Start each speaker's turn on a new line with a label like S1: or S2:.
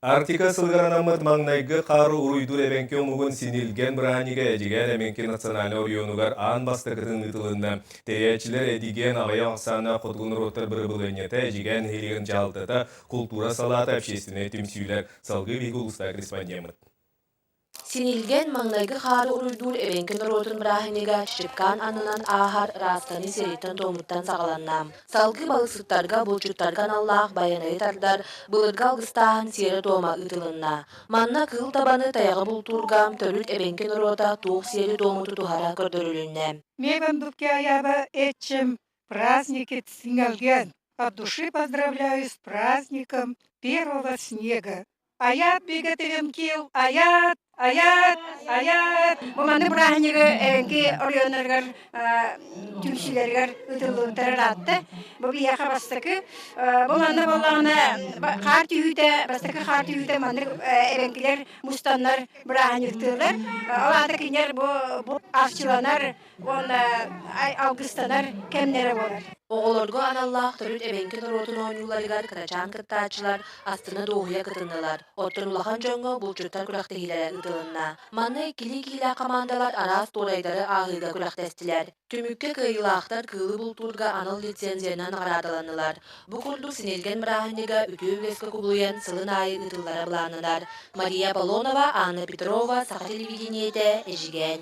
S1: Арктика сылыгар анаммыт маҥнайгы хаары уруйдуур эбэҥки омугун Синилгэн бырааһынньыга Эдьигээн эбэҥки национальнай оройуонугар аан бастакытын ыытылынна. Тэрийээччилэр Эдигээн аҕыйах ахсааннаах хотугу норуоттар бырабылыанньата, Эдьигээн нэһилиэгин дьаһалтата, култуура салаата, общественнай түмсүүлэр. Салгыы биһиги улуустаах корреспондеммыт.
S2: Синилгэн маҥнайгы хаары уруйдуур эбэҥки норуотун бырааһынньыга Чычыпкаан аннынан ааһар ыраастаныы сириттэн-туомуттан саҕаланна. Салгыы балыксыттарга, булчуттарга аналлаах байанайы тардар былыргы алгыстааһын сиэрэ-туома ыытылынна. Манна кыыл табаны тайаҕы бултуурга төрүт эбэҥки норуота туох сиэри-туому тутуһара көрдөрүлүннэ.
S3: Мегандуккяяба этчим праздники Сингалген. От души поздравляю с праздником первого снега. Аят бигэтигим кил, аят, аят, аят. Бу маннык бырааһынньыгы эбэҥки оройуоннарыгар түмсүүлэригэр ыытыллыбыттара ыраатта. Бу биһиэхэ бастакы. Бу манна буоллаҕына хаар түһүүтэ, бастакы хаар түһүүтэ маннык эбэҥкилэр мустаннар бырааһынньыктыыллар. Ол аата кинилэр бу арчыланар уонна алгыстанар кэмнэрэ буолар.
S2: Оҕолорго аналлаах төрүт эбэҥки норуотун оонньууларыгар кырачаан кыттааччылар астына-дуоһуйа кытыннылар. Оттон улахан дьоҥҥо булчуттар күрэхтэһиилэрэ ыытылынна. Манна иккилии киилээх хамаандалар араас туорайдары ааһыыга күрэхтэстилэр. Түмүккэ кыайыылаахтар кыылы бултуурга анал лицензиянан наҕараадаланнылар. Бу курдук Синилгэн бырааһынньыга үтүө үгэскэ кубулуйан сылын аайы ыытыллара былааннанар. Мария Аполлонова, Анна Петрова, Саха телевидениетэ, Эдьигээн.